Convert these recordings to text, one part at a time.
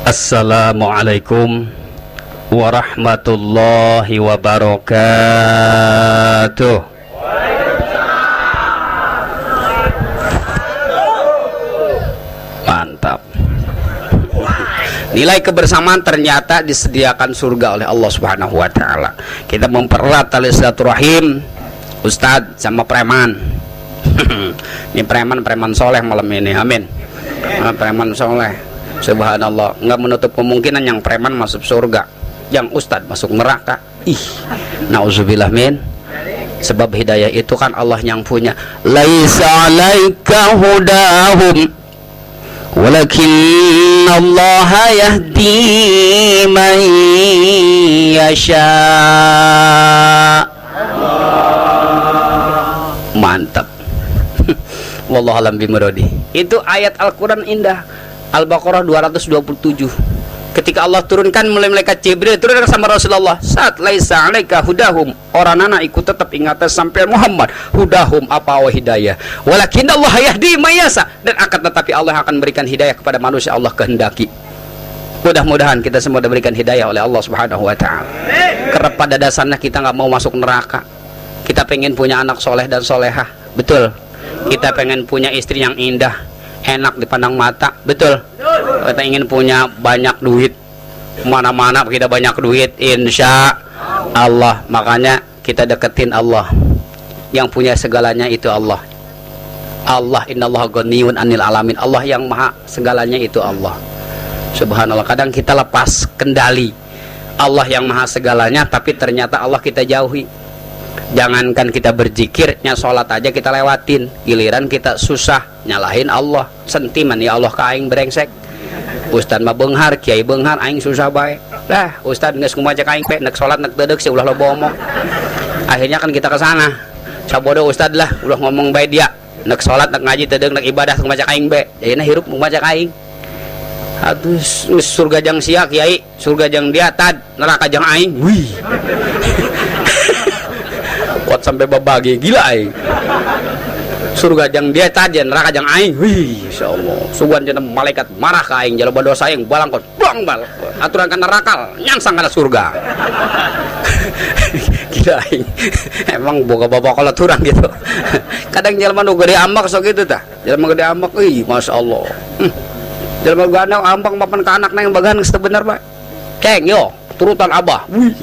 Assalamualaikum warahmatullahi wabarakatuh. Mantap. Nilai kebersamaan ternyata disediakan surga oleh Allah Subhanahu wa taala. Kita mempererat tali silaturahim ustadz sama preman. Ini preman-preman soleh malam ini, amin. Preman soleh, subhanallah, nggak menutup kemungkinan yang preman masuk surga, yang ustadz masuk neraka. Ih, nauzubillah min. Sebab hidayah itu kan Allah yang punya. Laisa alaika hudahum walakin Allah yahdi man yasha. Mantap. Wallahu alam bimuradi. Itu ayat Al-Quran indah, Al-Baqarah 227. Ketika Allah turunkan mulai malaikat Jibril turun sama Rasulullah, saat laisa alaika hudahum, orang anak ikut tetap ingat sampai Muhammad hudahum apa wa hidayah, walakin Allah yahdi mayasa, dan akan tetapi Allah akan berikan hidayah kepada manusia Allah kehendaki. Mudah-mudahan kita semua diberikan hidayah oleh Allah Subhanahu wa taala. Karena pada dasarnya kita nggak mau masuk neraka. Kita pengen punya anak soleh dan solehah, betul. Kita pengen punya istri yang indah, enak dipandang mata, betul. Kita ingin punya banyak duit, mana-mana kita banyak duit, insya Allah. Makanya kita deketin Allah, yang punya segalanya itu Allah. Allah innallaha ghaniyun anil alamin. Allah yang maha segalanya itu Allah. Subhanallah, kadang kita lepas kendali. Allah yang maha segalanya, tapi ternyata Allah kita jauhi. Jangankan kita berzikir, nya sholat aja kita lewatin. Giliran kita susah, nyalahin Allah. Sentimen, ya Allah ka aing brengsek. Ustad mah beunghar, kiai beunghar, aing susah bae. Lah, ustad geus kumaha cek aing pe, nek sholat nek deudeuh sih ulah loba omong. Akhirnya kan kita ke sana. Sabodo ustad lah, ulah ngomong bae dia. Nek sholat nek ngaji deudeuh nek ibadah kumaha cek aing be. Jadina hirup kumaha cek aing. Aduh, surga jang sia kiai, surga jang dia tad, neraka jang aing. Wih. Kuat sampai babagi gila aing. Surga jang dia tad, neraka jang aing. Wih, insyaallah. Sugan cenah malaikat marah ka aing, jaloba dosa aing balangkot, buang bal. Aturan ka neraka, nyangsang kana surga. Gila aing. Emang boga bapak kalau turang gitu. Kadang jelema nu gede ambak sok gitu tah. Jelema gede ambak, ih masyaallah. Jelema gede ambak mapan ka anakna yang bagan geus teu bener bae. Ceng yo, turutan abah. Wih.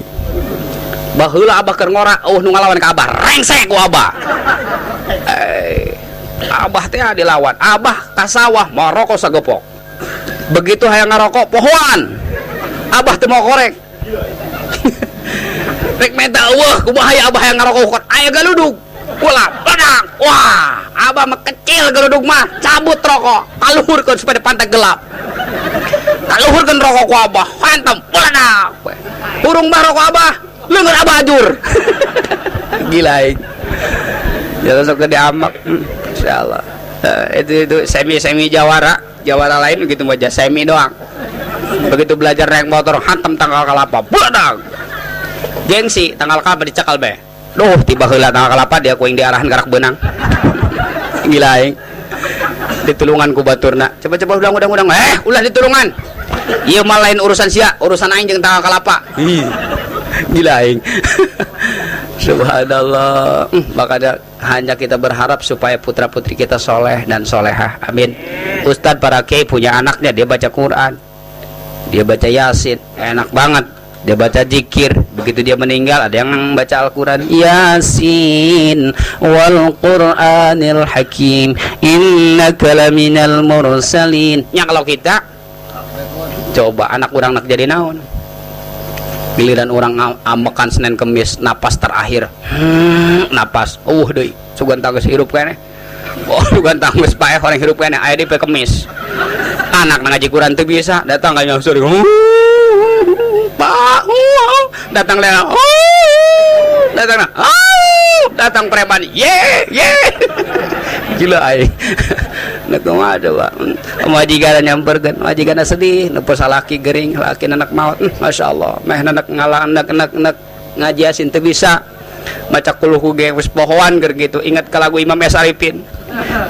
Baheula abah keur ngora, eueuh nu ngalawan ka abah, rengsek ku abah. Abah teh dilawan, abah ka sawah maroko sagepok. Begitu hayang ngarokok pohoan. Abah teu mau korek. Rek menta eueuh kumaha ya abah hayang ngarokok aya galudug. Ulah ledak. Wah, abah mah kecil galudug mah, cabut rokok, kaluhurkeun supaya pantai gelap. Kaluhurkeun rokok ku abah, hantam, ledak. Hurung bah rokok abah, leungeun abah ajur. Gila aing. Ya sok gede amak. Insyaallah. Itu semi-semi jawara, jawara lain begitu aja semi doang. Begitu belajar naik motor hantam tangkal kelapa, bledak. Gengsi tangkal kelapa dicekal be. Duh, tiba heula tangkal kelapa dia kuing diarahan garak benang. Gila aing. Ditulungan ku baturna. Coba-coba udang-udang. Ulah ditulungan. Ieu mah lain urusan sia, urusan aing jeung tangkal kelapa. Ih. Gila aing. Subhanallah. Makanya hanya kita berharap supaya putra-putri kita soleh dan solehah. Amin. Ustadz para kiai punya anaknya, dia baca Quran, dia baca Yasin, enak banget. Dia baca zikir, begitu dia meninggal ada yang baca Al-Quran, Yasin wal Quranil Hakim innaka laminal mursalin. Ya kalau kita coba anak orang nak jadi naon? Giliran orang ambekan Senin Kemis, napas terakhir, napas, deui, sugan tangges hirup keneh. Oh, sugan tangges paeh orang hirup keneh, aya di Kemis. Anak ngaji Quran teu bisa, datang kayaknya sorry. Pak, datang lea, datang, datang preman, ye, ye. Gila aing. Nek kumaha coba. Majikan nyamperkeun, majikan sedih, nu salaki gering, laki anak maut. Masya Allah, meh anak ngalah anak anak anak ngaji Yasin teu bisa. Maca kulhu ge geus pohoan keur gitu. Ingat ke lagu Imam S. Arifin.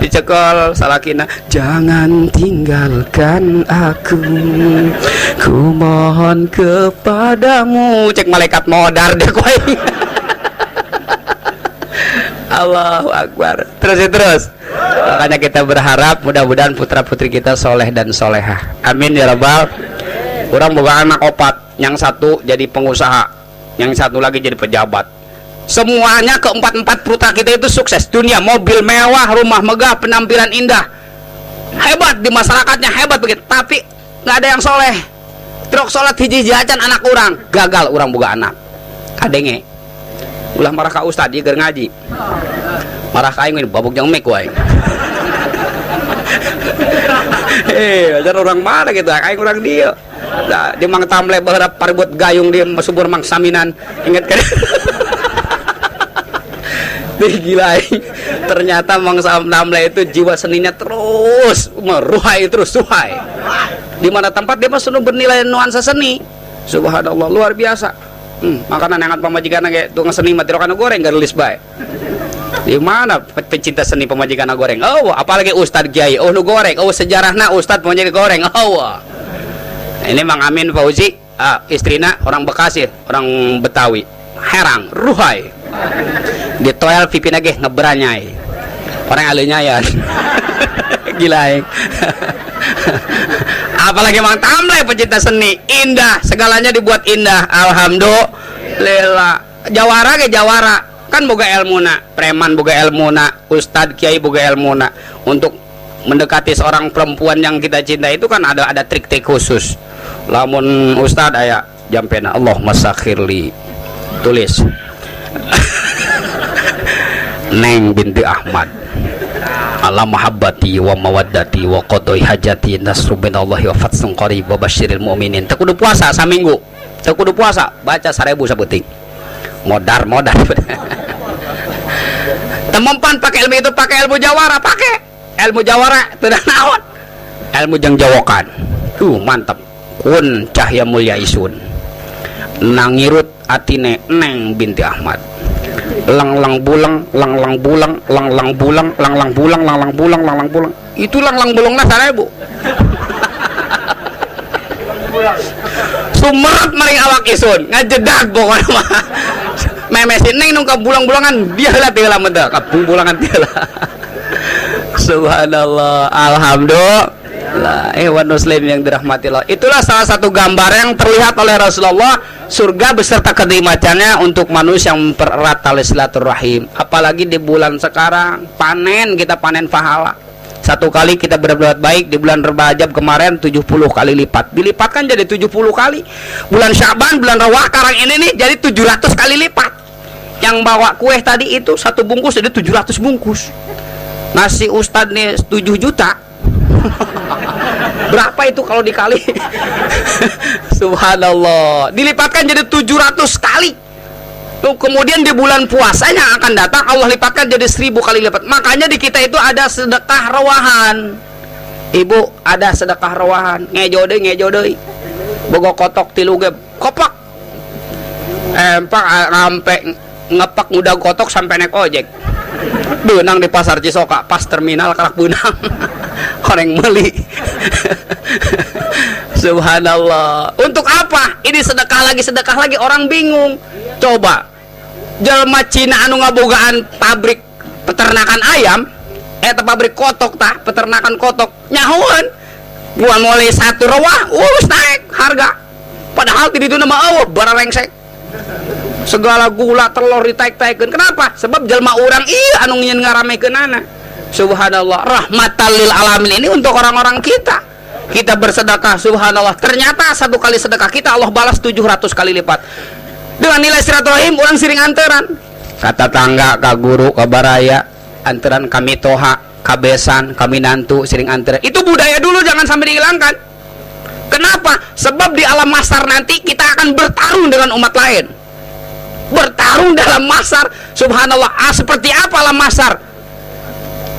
Dicekel salakina, jangan tinggalkan aku, ku mohon kepadamu. Cek malaikat modar deh kowe. Allahu Akbar. Terus terus. Makanya kita berharap mudah-mudahan putra putri kita soleh dan solehah. Amin ya rabbal. Urang boga anak opat, yang satu jadi pengusaha, yang satu lagi jadi pejabat. Semuanya keempat-empat putra kita itu sukses dunia, mobil mewah, rumah megah, penampilan indah, hebat di masyarakatnya, hebat begitu. Tapi nggak ada yang soleh. Truk sholat hiji acan anak urang, gagal urang boga anak. Kadenge. Ulah marah ka ustad, ieu keur ngaji. Marah ka aing babuk jeung mik ku aing. Eh, ajar orang mana gitu, aing orang dia. Nah, di Mang Tamle baheula parebut gayung di subur Mang Saminan. Ingat kan? Ih, gila aing. Ternyata Mang Tamle itu jiwa seninya terus meruhai terus suhai. Di mana tempat dia mah selalu bernilai nuansa seni. Subhanallah, luar biasa. Makanan yang pamajikan ge tukang seni mah tirokan goreng garulis bae. Di mana pecinta seni pamajikan goreng? Oh, apalagi ustad kiai, oh nu goreng, oh sejarahna ustad pamajikan goreng. Oh. Nah, ini Mang Amin Fauzi, ah, istrina orang Bekasi, orang Betawi. Herang, ruhai. Di toel pipina ge ngeberanyai. Orang aleunya. Gila aing. Apalagi Mang Tamle pecinta seni, indah, segalanya dibuat indah. Alhamdulillah. Jawara ge jawara, kan boga ilmuna, preman boga ilmuna, ustad kiai boga ilmuna. Untuk mendekati seorang perempuan yang kita cinta itu kan ada trik-trik khusus. Lamun ustad aya jampena Allahumma sakhirli, tulis Neng binti Ahmad ala mahabbati wa mawaddati wa qadai hajati nasru minallahi wa fathun qarib wa basyiril mu'minin. Teu kudu puasa saminggu, teu kudu puasa, baca 1000 sabuting. Modar modar. Temempan pakai ilmu itu, pakai ilmu jawara, pakai ilmu jawara teu naon, ilmu jang jawokan tuh mantap. Kun cahya mulia isun nangirut atine Neng binti Ahmad, lang lang bulang lang lang bulang lang lang bulang lang lang bulang lang lang bulang lang lang bulang, itu lang lang bulungna 1000 sumerat maring awak isun ngajedag pokoknya mah memesin neng nung kabulang-bulangan dia lah tiga lah mentah kabung-bulangan dia lah. Subhanallah, alhamdulillah. Ikhwan muslim yang dirahmati Allah, itulah salah satu gambar yang terlihat oleh Rasulullah, surga beserta kenikmatannya untuk manusia yang mempererat tali silaturahim. Apalagi di bulan sekarang panen, kita panen pahala. Satu kali kita berbuat baik di bulan Rajab kemarin 70 kali lipat, dilipatkan jadi 70 kali. Bulan Syaban, bulan Rawah karang ini nih jadi 700 kali lipat. Yang bawa kue tadi itu satu bungkus jadi 700 bungkus. Nasi ustad nih 7 juta. Berapa itu kalau dikali? Subhanallah, dilipatkan jadi 700 kali. Tuh, kemudian di bulan puasanya akan datang Allah lipatkan jadi 1000 kali lipat. Makanya di kita itu ada sedekah rawahan. Ibu, ada sedekah rawahan. Ngejo deui, ngejo deui. Bogo kotok tilu ge kopak. Empak sampai ngepak udah kotok sampai naik ojek. Beunang di pasar Cisoka, pas terminal karak beunang. Orang beli. Subhanallah. Untuk apa? Ini sedekah lagi orang bingung. Coba jelma Cina anu ngabogaan pabrik peternakan ayam, eta pabrik kotok tah, peternakan kotok nyahuan. Gua mulai satu rawah, us naik harga. Padahal di ditu nama eueuh baralengsek. Segala gula telur ditaik-taikeun. Kenapa? Sebab jelma urang ieu anu ngieun ngaramekeunana. Subhanallah, rahmatan lil alamin ini untuk orang-orang kita. Kita bersedekah, subhanallah. Ternyata satu kali sedekah kita Allah balas 700 kali lipat. Dengan nilai silaturahim orang sering anteran. Kata tangga, ka guru, ka baraya, anteran kami toha, kabesan, kami nantu, sering anteran. Itu budaya dulu, jangan sampai dihilangkan. Kenapa? Sebab di alam mahsyar nanti kita akan bertarung dengan umat lain. Bertarung dalam mahsyar, subhanallah. Ah, seperti apa alam mahsyar?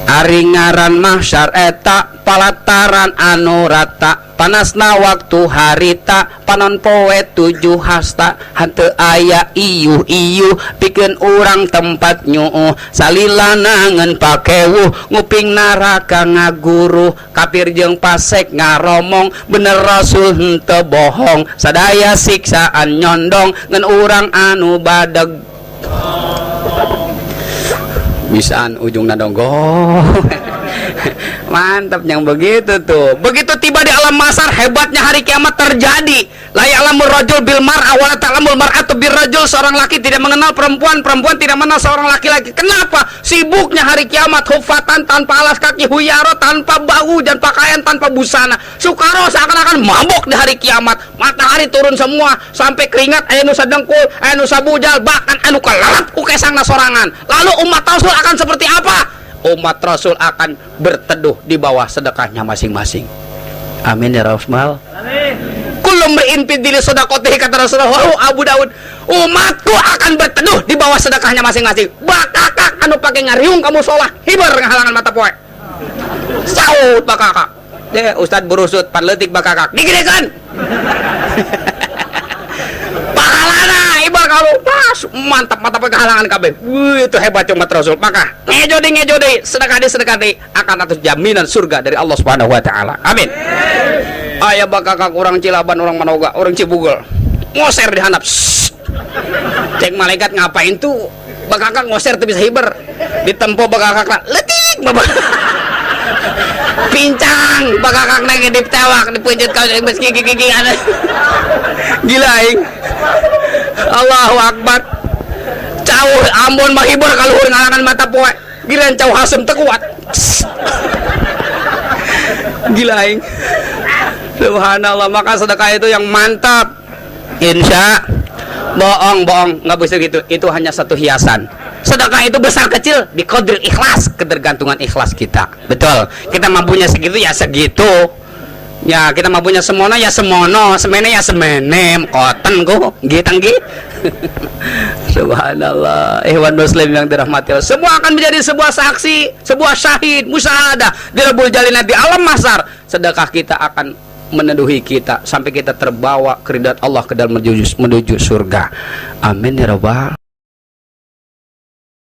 Ari ngaran mahsyar eta palataran anu rata, panasna waktu harita, panon poe 7 hasta, henteu aya iuh-iuh pikeun urang tempat nyuuh, salilana ngan pakewuh nguping naraka ngaguruh, kafir jeung pasek ngaromong, bener Rasul henteu bohong, sadaya siksaan nyondong ngan urang anu badeg. Bisaan ujungna donggo. Mantap yang begitu tuh. Begitu tiba di alam mahsyar, hebatnya hari kiamat terjadi. La ya'lamur rajul bil mar'a wa la ta'lamul mar'atu bir rajul. Seorang laki tidak mengenal perempuan, perempuan tidak mengenal seorang laki-laki. Kenapa? Sibuknya hari kiamat, hufatan tanpa alas kaki, huyaro tanpa bau dan pakaian tanpa busana. Sukaro seakan-akan mabok di hari kiamat. Matahari turun semua sampai keringat aya nu sadengkul, aya nu sabujal, bahkan anu kalalap ku kesangna sorangan. Lalu umat Rasul akan seperti apa? Umat Rasul akan berteduh di bawah sedekahnya masing-masing. Amin ya rabbal. Amin. Kullu mri'in fi dhilli shadaqatihi, kata Rasulullah Abu Daud. Umatku akan berteduh di bawah sedekahnya masing-masing. Bakakak anu pake ngariung kamu sholah hiber ngahalangan mata poe. Saut bakakak. Deh Ustad burusut pan leutik bakakak. Digedekeun. Pahalana iba kalau pas mantap mata poe kehalangan kabeh. Wih, itu hebat umat Rasul. Maka ngejo deui, ngejo deui, sedekah deui, sedekah deui, akan atas jaminan surga dari Allah Subhanahu wa taala. Amin. Aya bakakak orang Cilaban, orang Manoga, orang Cibugel. Ngoser di handap. Shh. Cek malaikat ngapain tuh? Bakakak ngoser tuh bisa hiber. Ditempo bakakak lah. Letik babak. Pincang bakakak nage ditewak dipencet kau meski gigi-gigi ada. Gila aing. Allahu Akbar. Cau Ambon mah hiber kaluhur ngalangan mata poe. Giliran cau hasem teu kuat. Gila aing. Subhanallah, maka sedekah itu yang mantap. Insya bohong, bohong, nggak bisa gitu. Itu hanya satu hiasan. Sedekah itu besar kecil di qadril ikhlas, ketergantungan ikhlas kita. Betul. Kita mampunya segitu ya segitu. Ya, kita mampunya semono ya semono, semene ya semene, koten ku, gitu nggih. Subhanallah. Ikhwan muslim yang dirahmati Allah. Semua akan menjadi sebuah saksi, sebuah syahid, musyahadah di Rabbul Jalil di alam mahsyar. Sedekah kita akan meneduhi kita sampai kita terbawa keridhaan Allah ke dalam menuju surga. Amin ya rabbal.